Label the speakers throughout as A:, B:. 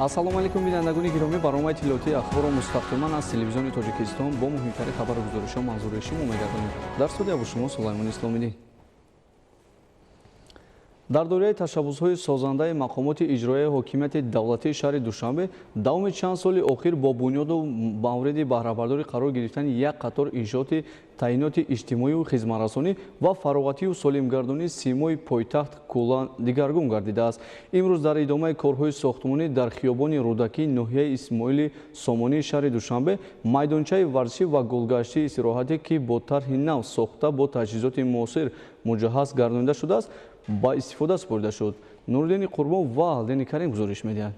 A: Ассалому алайкум, бинандагони гиромӣ. Барномаи иттилоотии ахборро мустақиман аз телевизиони Тоҷикистон бо муҳимтарин хабару гузоришҳо манзури шумо мегардонем. Дар студия бо шумо Сулаймон Исломиддин. Дар доираи ташаббусҳои созандаи мақомоти иҷроияи ҳокимияти давлатии шаҳри Душанбе давоми чанд соли охир бо бунёду мавриди баҳрабардорӣ қарор гирифтани як қатор иншооти таъиноти иҷтимоию хизматрасонӣ ва фароғатию солимгардонии симои пойтахт куллан дигаргун гардидааст. Имрӯз дар идомаи корҳои сохтмонӣ дар хиёбони Рӯдакӣ, ноҳияи Исмоили Сомонии шаҳри Душанбе, майдончаи варзишӣ ва гулгаштии истироҳатӣ, ки бо тарҳи нав сохта, бо таҷҳизоти муосир муҷаҳҳаз гардонида шудааст, ба истифода супорида шуд. Нуриддини Қурбон ва Алдини Карим гузориш медиҳанд.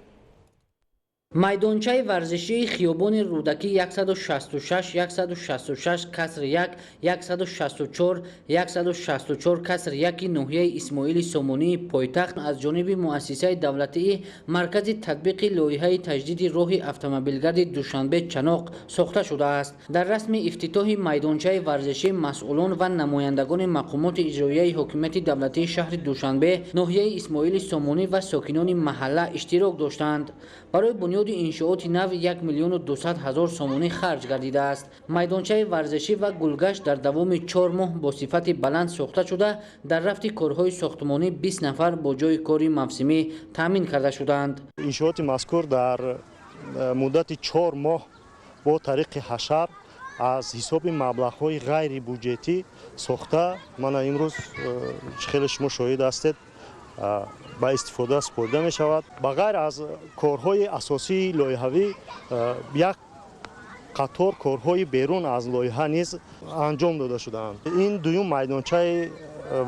B: Майдончаи варзишии хиёбони Рӯдакӣ 166, 166 каср 1, 164, 164 каср 1 ноҳияи Исмоили Сомонии пойтахт аз ҷониби муассисаи давлатии Маркази татбиқи лоиҳаи таҷдиди роҳи автомобилгарди Душанбе-Чаноқ сохта шудааст. Дар расми ифтитоҳи майдончаи варзишӣ масъулон ва намояндагони мақомоти иҷроияи ҳокимияти давлатии шаҳри Душанбе, ноҳияи Исмоили Сомонӣ ва сокинони маҳалла иштирок доштанд. Барои бунёди иншооти нав 1 200 000 сомонӣ харҷ гардидааст. Майдончаи варзишӣ ва гулгашт дар давоми 4 моҳ бо сифати баланд сохта шуда, дар рафти корҳои сохтмонӣ 20 нафар бо ҷойи кори мавсимӣ таъмин карда шудаанд.
C: Иншооти мазкур дар муддати 4 моҳ бо тариқи ҳашар аз ҳисоби маблағҳои ғайрибюҷетӣ сохта, мана имрӯз хеле шумо шоҳид ҳастед, ба истифода супорида мешавад. Ба ғайр аз корҳои асосии лоиҳавӣ, як қатор корҳои берун аз лоиҳа низ анҷом дода шудаанд. Ин дуюм майдончаи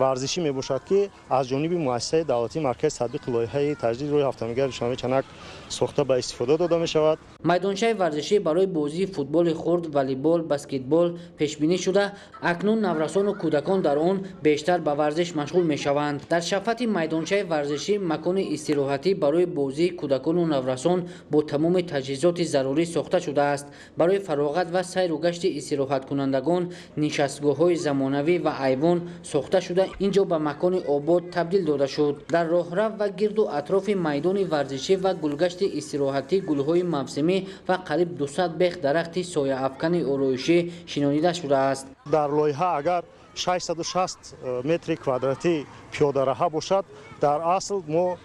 C: варзишӣ мебошад, ки аз ҷониби муассисаи давлатии Маркази татбиқи лоиҳаи таҷдиди роҳи автомобилгарди Душанбе-Чанак сохта ба истифода дода мешавад.
B: Майдончаи варзишӣ барои бозии футболи хурд, волейбол, баскетбол пешбинӣ шуда, акнун наврасону кӯдакон дар он бештар ба варзиш машғул мешаванд. Дар шафати майдончаи варзишӣ макони истироҳатӣ барои бозии кӯдакону наврасон бо тамоми таҷҳизоти зарурӣ сохта шудааст. Барои фароғат ва сайру гашти истироҳаткунандагон нишастгоҳҳои замонавӣ ва айвон сохта шуда, ин ҷо ба макони обод табдил дода шуд. Дар роҳрав ва гирду атрофи майдони варзишӣ ва гулгашти истироҳатӣ гулҳои мавсимӣ ва қариб 200 бех дарахти сояафкани ороишӣ шинонида шудааст.
C: Дар лоиҳа агар 660 метри квадратӣ пиёдараҳа бошад, дар асл мо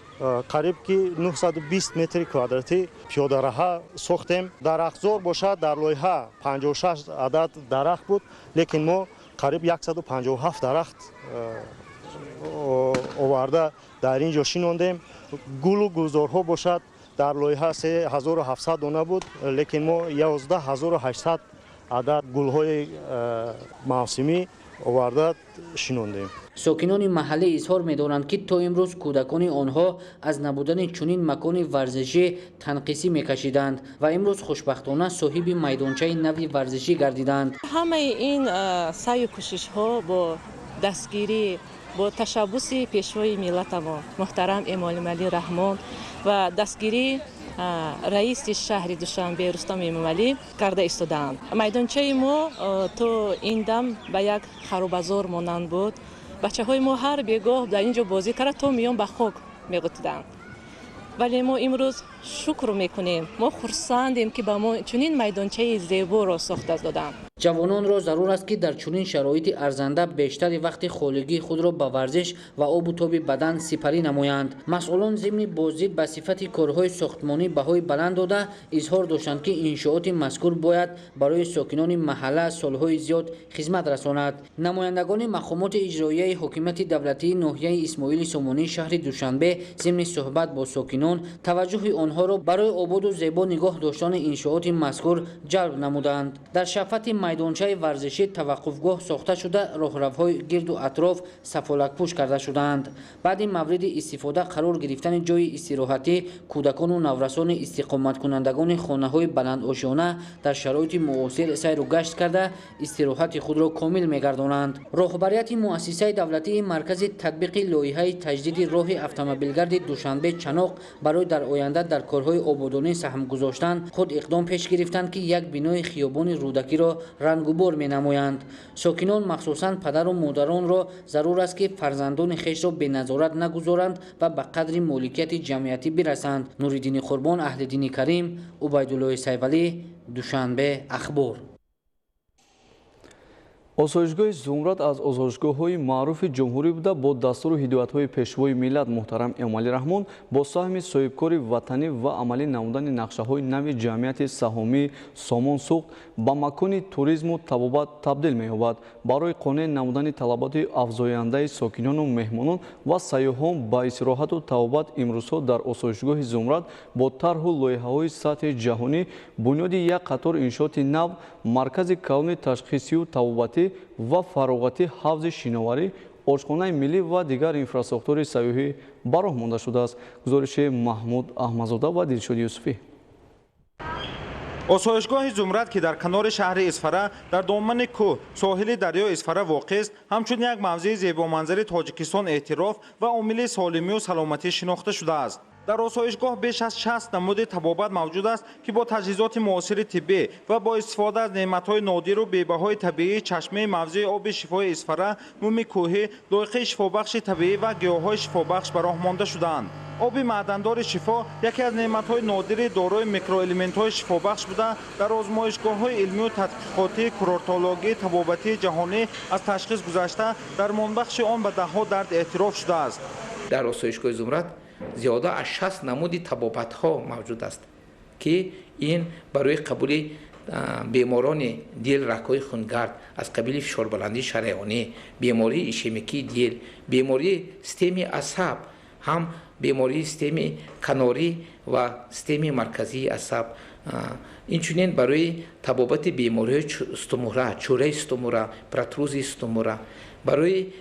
C: қариб ки 920 метри квадратӣ пиёдараҳа сохтем. Дарахтзор бошад, дар лоиҳа 56 адад дарахт буд, лекин мо қариб 157 дарахт оварда дар ин ҷо шинондем. Гулу гулзорҳо бошад, дар лоиҳа 3700 дона буд, лекин мо 11800 адад гулҳои мавсимӣ оварда шинондем.
B: Сокинони маҳаллӣ изҳор медоранд, ки то имрӯз кӯдакони онҳо аз набудани чунин макони варзишӣ танқисӣ мекашиданд ва имрӯз хушбахтона соҳиби майдончаи нави варзишӣ гардиданд.
D: Ҳамаи ин саъю кӯшишҳо бо дастгирӣ, бо ташаббуси пешвои миллатамон муҳтарам Эмомалӣ Раҳмон ва дастгирии раиси шаҳри Душанбе Рустам Эмомалӣ карда истодаанд. Майдончаи мо то ин дам ба як харобазор монанд буд. Бачаҳои мо ҳар бегоҳ дар ин ҷо бозӣ карда, то миён ба хок меғутиданд. Вале мо имрӯз шукр мекунем, мо хурсандем, ки ба мо чунин майдончаи зеборо сохта доданд.
B: Ҷавононро зарур аст, ки дар чунин шароити арзанда бештари вақти холигии худро ба варзиш ва обу тоби бадан сипарӣ намоянд. Масъулон зимни боздид ба сифати корҳои сохтмонӣ баҳои баланд дода, изҳор доштанд, ки иншооти мазкур бояд барои сокинони маҳалла солҳои зиёд хизмат расонад. Намояндагони мақомоти иҷроияи ҳокимияти давлатии ноҳияи Исмоили Сомонии шаҳри Душанбе зимни суҳбат бо сокинон таваҷҷӯҳи онҳоро барои ободу зебо нигоҳ доштани иншооти мазкур ҷалб намуданд. Дар шафати майдончаи варзишӣ таваққуфгоҳ сохта шуда, роҳравҳои гирду атроф сафолакпӯш карда шудаанд. Баъди мавриди истифода қарор гирифтани ҷойи истироҳатӣ, кӯдакону наврасони истиқоматкунандагони хонаҳои баландошёна дар шароити муосир сайру гашт карда, истироҳати худро комил мегардонанд. Роҳбарияти муассисаи давлатии Маркази татбиқи лоиҳаи таҷдиди роҳи автомобилгарди Душанбе-Чаноқ барои дар оянда дар корҳои ободонӣ саҳм гузоштан худ иқдом пеш гирифтанд, ки як бинои хиёбони Рӯдакиро рангубор менамоянд. Сокинон, махсусан падару модаронро зарур аст, ки фарзандони хешро беназорат нагузоранд ва ба қадри моликияти ҷамъиятӣ бирасанд. Нуриддини Қурбон, Аҳлиддини Карим, Убайдуллои Сайвалӣ, Душанбе, Ахбор.
A: Осоишгоҳи Зумрад аз осоишгоҳҳои маъруфи ҷумҳурӣ буда, бо дастуру ҳидоятҳои Пешвои миллат муҳтарам Эмомалӣ Раҳмон, бо саҳми соҳибкори ватанӣ ва амалӣ намудани нақшаҳои нави ҷамъияти саҳомии Сомон Суғд ба макони туризму табобат табдил меёбад. Барои қонеъ намудани талаботи афзояндаи сокинону меҳмонон ва сайёҳон ба истироҳату табобат, имрӯзҳо дар осоишгоҳи Зумрад бо тарҳу лоиҳаҳои сатҳи ҷаҳонӣ бунёди як қатор иншооти нав, маркази калони ташхисию табобатӣ ва фароғатӣ, ҳавзи шиноварӣ, ошхонаи миллӣ ва дигар инфрасохтори сайёҳӣ ба роҳ монда шудааст. Гузориши Маҳмуд Аҳмадзода ва Дилшоди Юсуфӣ.
E: Осоишгоҳи Зумрад, ки дар канори шаҳри Исфара, дар домани кӯҳ, соҳили дарёи Исфара воқеъ аст, ҳамчун як мавзеи зебоманзари Тоҷикистон эътироф ва омили солимию саломатӣ шинохта шудааст. Дар осоишгоҳ беш аз 60 намуди табобат мавҷуд аст, ки бо таҷҳизоти муосири тиббӣ ва бо истифода аз неъматҳои нодиру бебаҳои табиии чашмаи мавзеи оби шифои Исфара, муми кӯҳӣ, лоиқаи шифобахши табиӣ ва гиёҳҳои шифобахш ба роҳ монда шудаанд. Оби маъдандори шифо яке аз неъматҳои нодири дорои микроэлементҳои шифобахш буда, дар озмоишгоҳҳои илмию тадқиқотии курортологии табобатии ҷаҳонӣ аз ташхис гузашта, дармонбахши он ба даҳҳо дард эътироф шудааст.
F: Дар осоишгоҳи Зумрад зиёда аз 60 намуди табобатҳо мавҷуд аст, ки ин барои қабули беморони дил, рагҳои хунгард аз қабили фишорбаландии шараёнӣ, бемории ишемикии дил, бемории системаи асаб, ҳам бемории системаи канорӣ ва системаи марказии асаб, инчунин барои табобати бемориҳои сутунмуҳра, чӯраи сутунмуҳра, протрузи сутунмуҳра, барои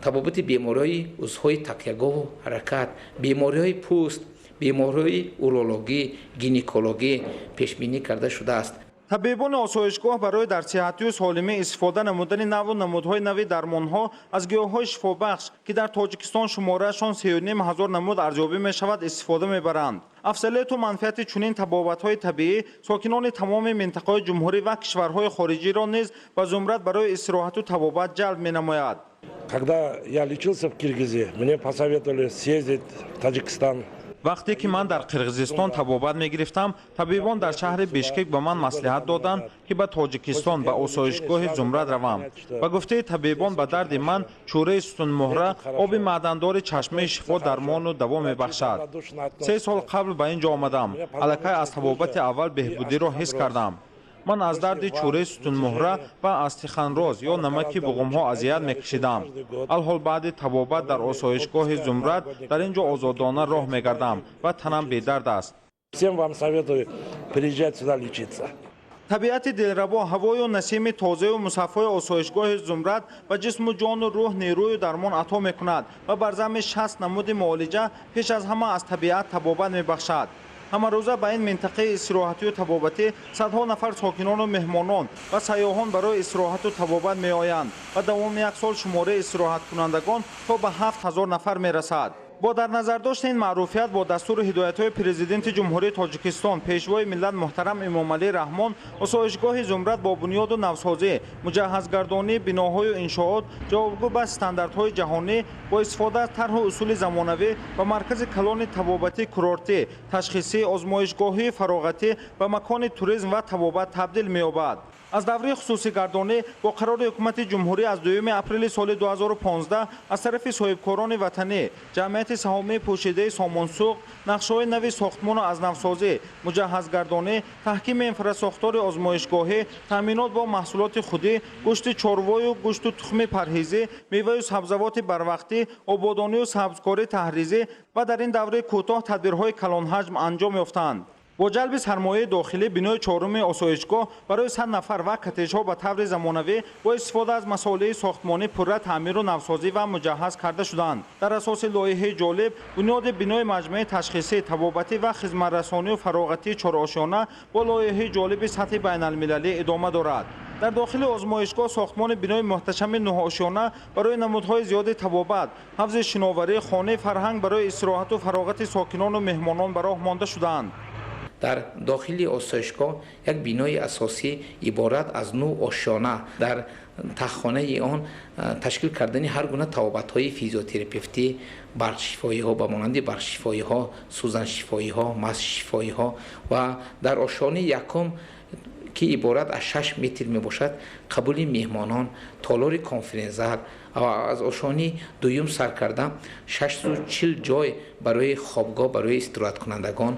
F: табобати бемориҳои узвҳои такягоҳу ҳаракат, бемориҳои пӯст, бемориҳои урологӣ, гинекологӣ пешбинӣ карда шудааст.
E: Табибони осоишгоҳ барои дар сиҳатию солимӣ истифода намудани наву намудҳои нави дармонҳо аз гиёҳҳои шифобахш, ки дар Тоҷикистон шумораашон 3,5 ҳазор намуд арзёбӣ мешавад, истифода мебаранд. Афзалияту манфиати чунин табобатҳои табиӣ сокинони тамоми минтақаҳои ҷумҳурӣ ва кишварҳои хориҷиро низ ба Зумрад барои истироҳату табобат ҷалб менамояд.
G: Когда я лечился в Киргизии, мне посоветовали съездить в Таджикистан.
E: Вақте ки ман дар Қирғизистон табобат мегирифтам, табибон дар шаҳри Бишкек ба ман маслиҳат доданд, ки ба Тоҷикистон, ба осоишгоҳи Зумрад равам. Ба гуфтаи табибон, ба дарди ман, чӯраи сутунмуҳра, оби маъдандори чашмаи шифо дармону даво мебахшад. 3 сол қабл ба ин ҷо омадам. Аллакай аз табобати аввал беҳбудиро ҳис кардам. Ман аз дарди чӯраи сутунмуҳра ва остеохондроз ё намаки буғумҳо азият мекашидам. Алҳол баъди табобат дар осоишгоҳи Зумрад дар ин ҷо озодона роҳ мегардам ва танам бедард аст.
G: Всем вам советую приезжать сюда лечиться.
E: Табиати дилрабо, ҳавою насими тозаю мусаффои осоишгоҳи Зумрад ба ҷисму ҷону рӯҳ нерӯю дармон ато мекунад ва бар замми 60 намуди муолиҷа пеш аз ҳама аз табиат табобат мебахшад. Ҳамарӯза ба ин минтақаи истироҳатию табобатӣ садҳо нафар сокинону меҳмонон ва сайёҳон барои истироҳату табобат меоянд ва давоми як сол шумораи истироҳаткунандагон то ба 7000 нафар мерасад. Бо дар назардошти ин маъруфият, бо дастуру ҳидоятҳои Президенти Ҷумҳурии Тоҷикистон, Пешвои миллат муҳтарам Эмомалӣ Раҳмон, осоишгоҳи Зумрад бо бунёду навсозӣ, муҷаҳҳазгардонии биноҳою иншоот, ҷавобгӯ ба стандартҳои ҷаҳонӣ, бо истифода аз тарҳу усули замонавӣ ба маркази калони табобатӣ, курортӣ, ташхисӣ, озмоишгоҳии фароғатӣ, ба макони туризм ва табобат табдил меёбад. Аз давраи хусусигардонӣ бо қарори Ҳукумати Ҷумҳурӣ аз 2 апрели соли 2015 аз тарафи соҳибкорони ватанӣ, ҷамъияти саҳомии пӯшидаи Сомонсуғд, нақшаҳои нави сохтмону аз навсозӣ, муҷаҳҳазгардонӣ, таҳкими инфрасохтори озмоишгоҳӣ, таъминот бо маҳсулоти худӣ, гӯшти чорвою гӯшту тухми парҳизӣ, меваю сабзавоти барвақтӣ, ободонию сабзкорӣ таҳризӣ ва дар ин давраи кӯтоҳ тадбирҳои калонҳаҷм анҷом ёфтанд. Бо ҷалби сармояи дохилӣ бинои чоруми осоишгоҳ барои 100 нафар ва коттеҷҳо ба таври замонавӣ бо истифода аз масолеҳи сохтмонӣ пурра таъмиру навсозӣ ва муҷаҳҳаз карда шуданд. Дар асоси лоиҳаи ҷолиб бунёди бинои маҷмӯаи ташхисӣ, табобатӣ ва хизматрасонию фароғатии чорошёна бо лоиҳаи ҷолиби сатҳи байналмилалӣ идома дорад. Дар дохили озмоишгоҳ сохтмони бинои муҳташами нӯҳошёна барои намудҳои зиёди табобат, ҳавзи шиноварӣ, хонаи фарҳанг барои истироҳату фароғати сокинону меҳмонон ба роҳ монда шудаанд.
F: Дар дохили осоишгоҳ як бинои асосӣ иборат аз 9 ошёна, дар таххонаи он ташкил кардани ҳар гуна табобатҳои физиотерапевтӣ, барқшифоиҳо ба монанди барқшифоиҳо, сӯзаншифоиҳо, масшифоиҳо ва дар ошёнаи якум, ки иборат аз 6 метр мебошад, қабули меҳмонон, толори конференс-зал ва аз ошёнаи дуюм сар карда 640 ҷой барои хобгоҳ барои истироҳаткунандагон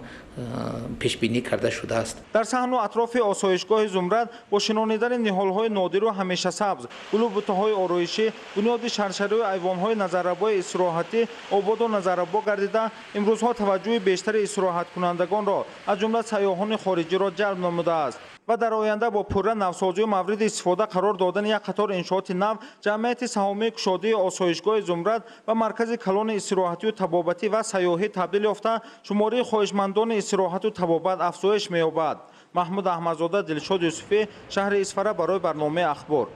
F: пешбинӣ карда шудааст.
E: Дар саҳну атрофи осоишгоҳи Зумрад бо шинонидани ниҳолҳои нодиру ҳамешасабз, гулу бутаҳои ороишӣ, бунёди шаршарию айвонҳои назаррабои истироҳатӣ ободу назаррабо гардида, имрӯзҳо таваҷҷӯҳи бештари истироҳаткунандагонро, аз ҷумла сайёҳони хориҷиро ҷалб намудааст. Ва дар оянда бо пурра навсозию мавриди истифода қарор додани як қатор иншооти нав, ҷамъияти саҳомии кушодии осоишгоҳи Зумрад ба маркази калони истироҳатию табобатӣ ва сайёҳӣ табдил ёфта, шумораи хоҳишмандони истироҳату табобат афзоиш меёбад. Маҳмуд Аҳмадзода, Дилшод Юсуфӣ, шаҳри Исфара барои барномаи Ахбор.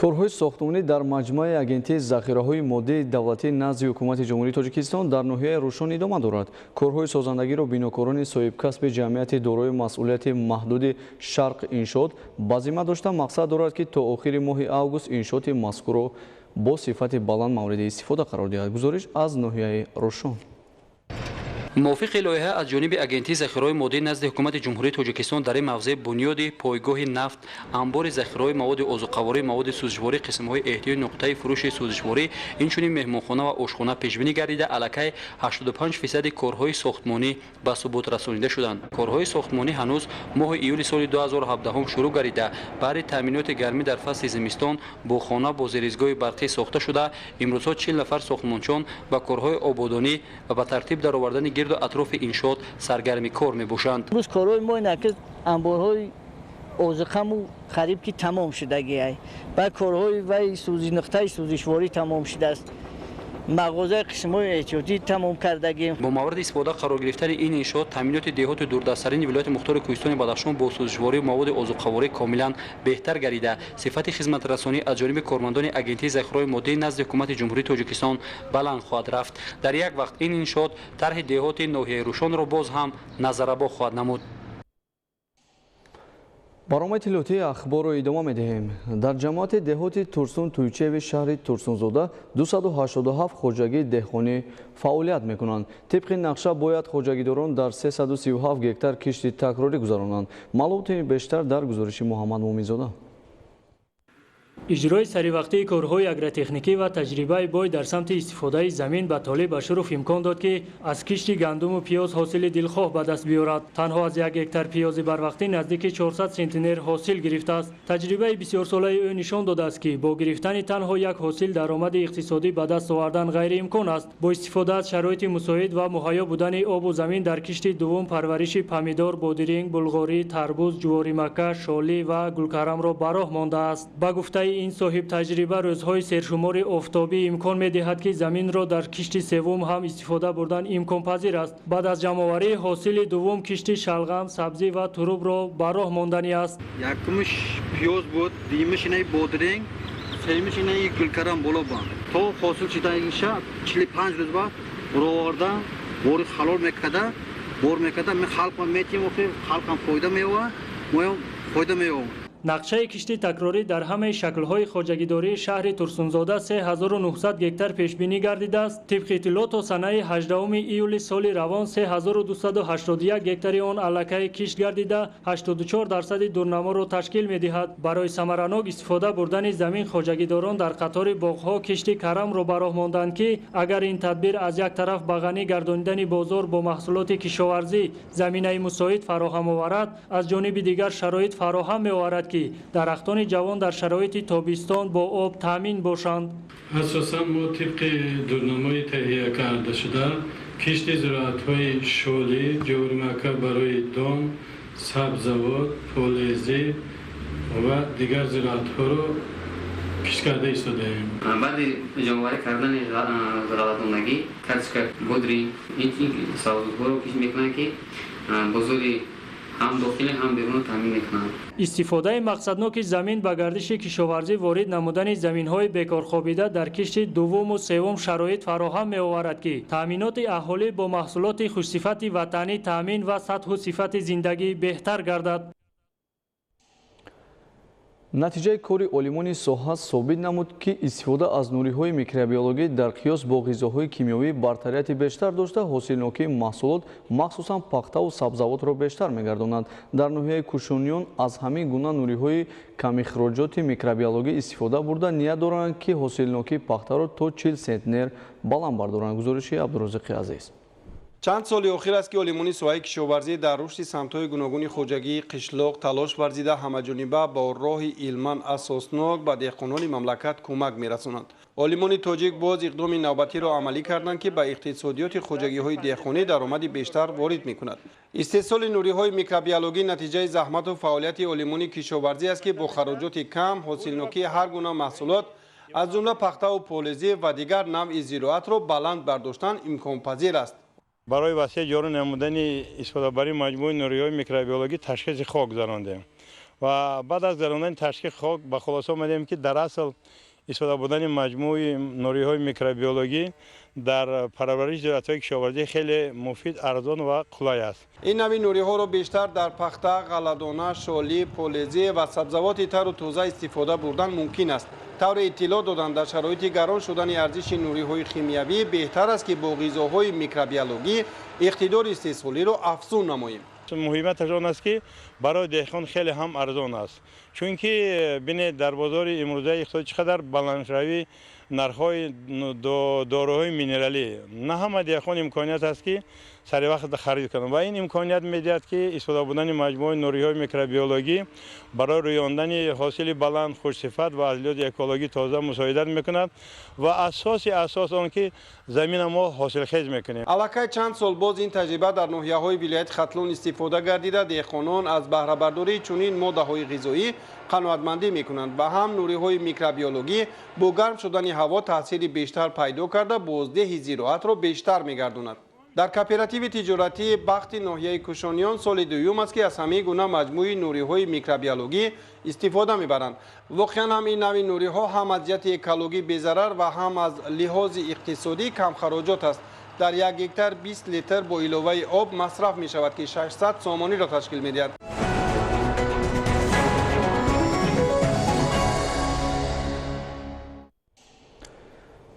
A: Корҳои сохтмонӣ дар маҷмӯаи агентии захираҳои моддии давлатӣ назди ҳукумати Ҷумҳурии Тоҷикистон дар ноҳияи Рӯшон идома дорад. Корҳои созандагиро бинокорони соҳибкасби ҷамъияти дорои масъулияти маҳдуди Шарқ иншоот ба зимма дошта, мақсад дорад, ки то охири моҳи август иншооти мазкурро бо сифати баланд мавриди истифода қарор диҳад. Гузориш аз ноҳияи Рӯшон.
H: Мувофиқи лоиҳа аз ҷониби агентии захираҳои моддӣ назди ҳукумати Ҷумҳурии Тоҷикистон дар ин мавзеъ бунёди пойгоҳи нафт, анбори захираҳои маводи озуқаворӣ, маводи сӯзишворӣ, қисмҳои эҳтиёти нуқтаи фурӯши сӯзишворӣ, инчунин меҳмонхона ва ошхона пешбинӣ гардида, аллакай 85% корҳои сохтмонӣ ба субут расонида шуданд. Корҳои сохтмонӣ ҳанӯз моҳи июли соли 2017 шурӯъ гардида, баъди таъминоти гармӣ дар фасли зимистон бо хона бо зеризгоҳи барқӣ сохта шуда, имрӯзҳо 40 нафар сохтмончон ба корҳои ободонӣ ва ба тартиб даровардани гирду атрофи иншоот саргарми кор мебошанд.
I: Имрӯз корҳои мо ин ки анборҳои озуқаму қариб ки тамом шудагиай, баъд корҳои вай нуқтаи сӯзишворӣ тамом шудааст, мағозаи қисмҳои эҳтиётӣ тамом кардагим.
H: Бо мавриди истифода қарор гирифтани ин иншоот таъминоти деҳоти дурдасттарини вилояти мухтори Кӯҳистони Бадахшон бо сӯзишворию маводи озуқаворӣ комилан беҳтар гардида, сифати хизматрасонӣ аз ҷониби кормандони агентии захираҳои моддии назди ҳукумати Ҷумҳурии Тоҷикистон баланд хоҳад рафт. Дар як вақт ин иншоот тарҳи деҳоти ноҳияи Рӯшонро боз ҳам назаррабо хоҳад намуд.
A: Барномаи иттилоотии Ахборро идома медиҳем. Дар ҷамоати деҳоти Турсун Туйчеви шаҳри Турсунзода 287 хоҷагии деҳқонӣ фаъолият мекунанд. Тибқи нақша бояд хоҷагидорон дар 337 гектар кишти такрорӣ гузаронанд. Маълумоти бештар дар гузориши Муҳаммад Муминзода.
J: Иҷрои саривақтии корҳои агротехникӣ ва таҷрибаи бой дар самти истифодаи замин ба Толиб Ашуров имкон дод, ки аз кишти гандуму пиёз ҳосили дилхоҳ ба даст биёрад. Танҳо аз як гектар пиёзи барвақтӣ наздики 400 сентнер ҳосил гирифтааст. Таҷрибаи бисёрсолаи ӯ нишон додааст, ки бо гирифтани танҳо як ҳосил даромади иқтисодӣ ба даст овардан ғайриимкон аст. Бо истифода аз шароити мусоид ва муҳайё будани обу замин дар кишти дуввум парвариши помидор, бодиринг, булғорӣ, тарбуз, ҷуворимакка, шолӣ ва гулкарамро ба роҳ мондааст. Ба гуфтаи ин соҳиб таҷриба, рӯзҳои сершумори офтобӣ имкон медиҳад, ки заминро дар кишти севум ҳам истифода бурдан имконпазир аст. Баъд аз ҷамъоварии ҳосили дуввум кишти шалғам, сабзӣ ва турубро ба роҳ монданӣ аст.
K: Якумиш пиёз буд, дуюмиш инаи бодиринг, сеюмиш инаи гулкарам боло банд. То ҳосил шиданиша 45 рӯз ба буроварда, бори халол мекарда, бор мекарда, халқам метим, халқам фоида меёвад, моям фоида меёвам.
J: Нақшаи кишти такрорӣ дар ҳамаи шаклҳои хоҷагидории шаҳри Турсунзода 3900 гектар пешбинӣ гардидааст. Тибқи иттилоъ то санаи 18 июли соли равон 3281 гектари он аллакай кишт гардида, 84% дурнаморо ташкил медиҳад. Барои самаранок истифода бурдани замин хоҷагидорон дар қатори боғҳо кишти карамро ба роҳ монданд, ки агар ин тадбир аз як тараф ба ғанӣ гардонидани бозор бо маҳсулоти кишоварзӣ заминаи мусоид фароҳам оварад, аз ҷониби дигар шароит фароҳам меоварад, ки дарахтони ҷавон дар шароити тобистон бо об таъмин бошанд.
L: Асосан мо тибқи дурнамои таҳия карда шуда кишти зироатҳои шолӣ, ҷуворимакка барои дон, сабзавот, полезӣ ва дигар зироатҳоро кишт карда истодаем.
M: Баъди ҷамъоварӣ кардани ғалатондагӣ картошка, бодринг, ин сабзавотҳоро кишт мекунанд, ки бозори Ҳам дохилӣ, ҳам берун таъмин мекунанд.
J: Истифодаи мақсадноки замин ба гардиши кишоварзӣ ворид намудани заминҳои бекорхобида дар кишти дуввуму севум шароит фароҳам меоварад, ки таъминоти аҳолӣ бо маҳсулоти хушсифати ватанӣ таъмин ва сатҳу сифати зиндагӣ беҳтар гардад.
A: Натиҷаи кори олимони соҳа собит намуд, ки истифода аз нуриҳои микробиологӣ дар қиёс бо ғизоҳои кимиёвӣ бартарияти бештар дошта, ҳосилнокии маҳсулот, махсусан пахтаву сабзавотро бештар мегардонанд. Дар ноҳияи Кушониён аз ҳамин гуна нуриҳои камихроҷоти микробиологӣ истифода бурда, ният доранд, ки ҳосилнокии пахтаро то 40 сентнер баланд бардоранд. Гузориши Абдурозиқи Азиз.
N: Чанд соли охир аст, ки олимони соҳаи кишоварзӣ дар рушди самтҳои гуногуни хоҷагии қишлоқ талош варзида, ҳамаҷониба бо роҳи илман асоснок ба деҳқонони мамлакат кӯмак мерасонанд. Олимони тоҷик боз иқдоми навбатиро амалӣ карданд, ки ба иқтисодиёти хоҷагиҳои деҳқонӣ даромади бештар ворид мекунад. Истеҳсоли нуриҳои микробиологӣ натиҷаи заҳмату фаъолияти олимони кишоварзӣ аст, ки бо хароҷоти кам ҳосилнокии ҳар гуна маҳсулот, аз ҷумла пахтаву полезӣ ва дигар навъи зироатро баланд бардоштан имконпазир аст.
O: Барои васеъ ҷорӣ намудани истифодабарии маҷмӯи нуриҳои микробиологӣ ташхиси хок гузарондем ва баъд аз гузарондани ташхиси хок ба хулоса омадем, ки дар асл истифода бурдани маҷмӯи нуриҳои микробиологӣ дар парвариши зироатҳои кишоварзӣ хеле муфид, арзон ва қулай аст.
N: Ин навъи нуриҳоро бештар дар пахта, ғалладона, шолӣ, полезӣ ва сабзавоти тару тоза истифода бурдан мумкин аст. Тавре иттилоъ доданд, дар шароити гарон шудани арзиши нуриҳои химиявӣ беҳтар аст, ки бо ғизоҳои микробиологӣ иқтидори истеҳсолиро афзун намоем.
O: Муҳиматаш он аст, ки барои деҳқон хеле ҳам арзон аст, чунки бинед, дар бозори имрӯзаи иқтисод чӣ қадар баландшавии нархҳои доруҳои минералӣ, на ҳама деҳқон имконият аст, ки сари вақт харид кунанд, ва ин имконият медиҳад, ки истифода бурдани маҷмӯи нуриҳои микробиологӣ барои рӯёндани ҳосили баланд, хушсифат ва аз лиҳози экологӣ тоза мусоидат мекунад ва асоси асос он ки замина мо ҳосилхез мекунем.
N: Аллакай чанд сол боз ин таҷриба дар ноҳияҳои вилояти Хатлон истифода гардида, деҳқонон аз баҳрабардории чунин моддаҳои ғизоӣ қаноатмандӣ мекунанд ва ҳам нуриҳои микробиологӣ бо гарм шудани ҳаво таъсири бештар пайдо карда, боздеҳи зироатро бештар мегардонад. Дар кооперативи тиҷоратии Бахти ноҳияи Кушониён соли дуюм аст, ки аз ҳамин гуна маҷмӯи нуриҳои микробиологӣ истифода мебаранд. Воқеан ҳам ин навъи нуриҳо ҳам аз ҷиҳати экологӣ безарар ва ҳам аз лиҳози иқтисодӣ камхароҷот аст. Дар як гектар 20 литр бо иловаи об масраф мешавад, ки 600 сомониро ташкил медиҳад.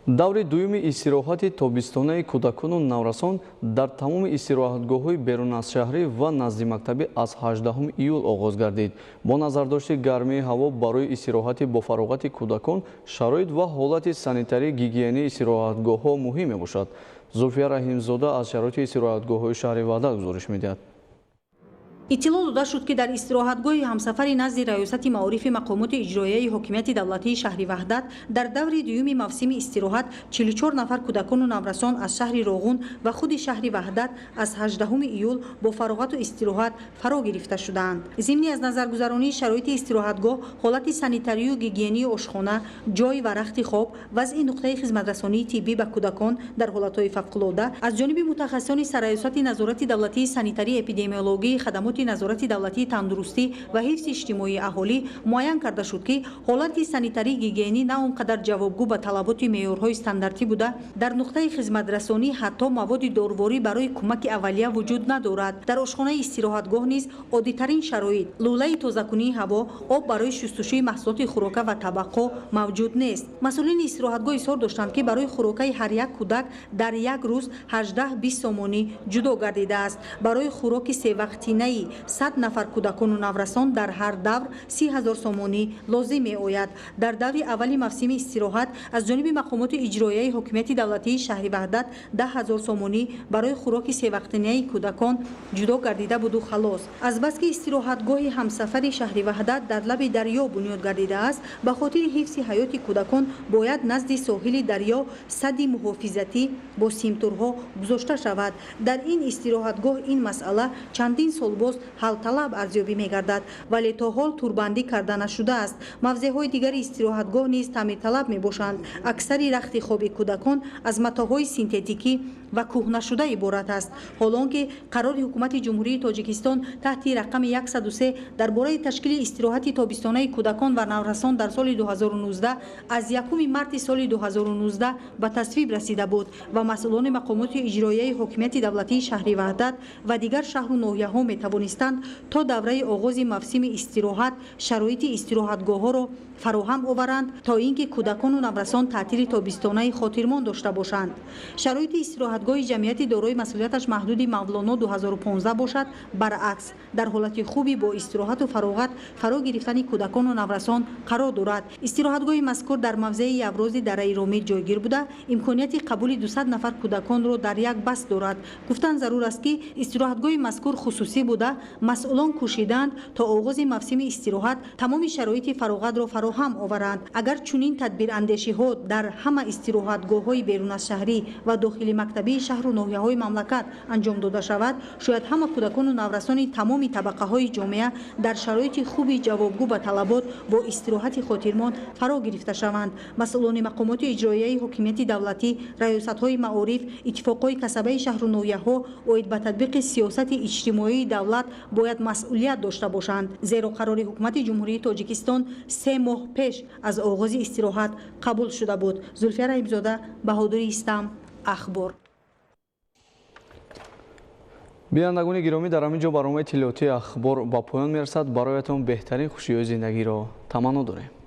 A: Даври дуюми истироҳати тобистонаи кӯдакону наврасон дар тамоми истироҳатгоҳҳои беруназшаҳрӣ ва наздимактабӣ аз 18 июл оғоз гардид. Бо назардошти гармии ҳаво барои истироҳати бофароғати кӯдакон шароит ва ҳолати санитарии гигиении истироҳатгоҳҳо муҳим мебошад. Зулфия Раҳимзода аз шароити истироҳатгоҳҳои шаҳри Ваҳдат гузориш медиҳад.
P: Иттилоъ дода шуд, ки дар истироҳатгоҳи ҳамсафари назди Раёсати маорифи мақомоти иҷроияи ҳокимияти давлатии шаҳри Ваҳдат дар даври дуюми мавсими истироҳат 44 нафар кӯдакону наврасон аз шаҳри Роғун ва худи шаҳри Ваҳдат аз 18 июл бо фароғату истироҳат фаро гирифта шудаанд. Зимни аз назаргузаронии шароити истироҳатгоҳ, ҳолати санитарию гигиении ошхона, ҷой ва рахти хоб, вазъи нуқтаи хизматрасонии тиббӣ ба кӯдакон дар ҳолатҳои фавқулода аз ҷониби мутахассисони Сарраёсати назорати давлатии санитарии эпидемиологии хадамоти назорати давлатии тандурустӣ ва ҳифзи иҷтимоии аҳолӣ муайян карда шуд, ки ҳолати санитарии гигиенӣ на он қадар ҷавобгӯ ба талаботи меъёрҳои стандартӣ буда, дар нуқтаи хизматрасонӣ ҳатто маводи дорворӣ барои кӯмаки аввалия вуҷуд надорад. Дар ошхонаи истироҳатгоҳ низ оддитарин шароит, лӯлаи тозакунии ҳаво, об барои шустушӯи маҳсулоти хӯрока ва табақҳо мавҷуд нест. Масъулини истироҳатгоҳ изҳор доштанд, ки барои хӯрокаи ҳар як кӯдак дар як рӯз 18-20 сомонӣ ҷудо гардидааст. Барои хӯроки севақтинаи 100 нафар кӯдакону наврасон дар ҳар давр 30 000 сомонӣ лозим меояд. Дар даври аввали мавсими истироҳат аз ҷониби мақомоти иҷроияи ҳокимияти давлатии шаҳри Ваҳдат 10 000 сомонӣ барои хӯроки севақтинаи кӯдакон ҷудо гардида буду халос. Азбаски истироҳатгоҳи ҳамсафари шаҳри Ваҳдат дар лаби дарё бунёд гардидааст, ба хотири ҳифзи ҳаёти кӯдакон бояд назди соҳили дарё садди муҳофизатӣ бо симтурҳо гузошта шавад. Дар ин истироҳатгоҳ ин масъала чандин сол боз ҳалталаб арзёбӣ мегардад, вале то ҳол турбандӣ карда нашудааст. Мавзеъҳои дигари истироҳатгоҳ низ таъмирталаб мебошанд. Аксари рахти хоби кӯдакон аз матоъҳои синтетикӣ ва кӯҳнашуда иборат аст. Ҳолон ки қарори ҳукумати Ҷумҳурии Тоҷикистон таҳти рақами 103 дар бораи ташкили истироҳати тобистонаи кӯдакон ва наврасон дар соли 2019 аз 1 марти соли 2019 ба тасвиб расида буд ва масъулони мақомоти иҷроияи ҳокимияти давлатии шаҳри Ваҳдат ва дигар шаҳру ноҳияҳо метавонистанд то давраи оғози мавсими истироҳат шароити истироҳатгоҳҳоро фароҳам оваранд, то ин ки кӯдакону наврасон таътили тобистонаи хотирмон дошта бошанд. Шароити истироҳатгоҳи ҷамъияти дорои масъулияташ маҳдуди Мавлоно 2015 бошад, баръакс, дар ҳолати хуби бо истироҳату фароғат фаро гирифтани кӯдакону наврасон қарор дорад. Истироҳатгоҳи мазкур дар мавзеи Яврози дараи Ромир ҷойгир буда, имконияти қабули 200 нафар кӯдаконро дар як баст дорад. Гуфтан зарур аст, ки истироҳатгоҳи мазкур хусусӣ буда, масъулон кӯшидаанд то оғози мавсими истироҳат тамоми шароити фароғатро фароҳам оваранд. Агар чунин тадбирандешиҳо дар ҳама истироҳатгоҳҳои берун аз шаҳрӣ ва дохили мактабии шаҳру ноҳияҳои мамлакат анҷом дода шавад, шояд ҳама кӯдакону наврасони тамоми табақаҳои ҷомеа дар шароити хуби ҷавобгӯ ба талабот бо истироҳати хотирмон фаро гирифта шаванд. Масъулони мақомоти иҷроияи ҳокимияти давлатӣ, раёсатҳои маориф, иттифоқҳои касабаи шаҳру ноҳияҳо оид ба татбиқи сиёсати иҷтимоии давлат бояд масъулият дошта бошанд, зеро қарори ҳукумати Ҷумҳурии Тоҷикистон 3 моҳ пеш аз оғози истироҳат қабул шуда буд. Зулфия Раҳимзода, Баҳодури Истам, Ахбор.
A: Бинандагони гиромӣ, дар ҳамин ҷо барномаи иттилоотии Ахбор ба поён мерасад. Бароятон беҳтарин хушиҳои зиндагиро таманно дорем.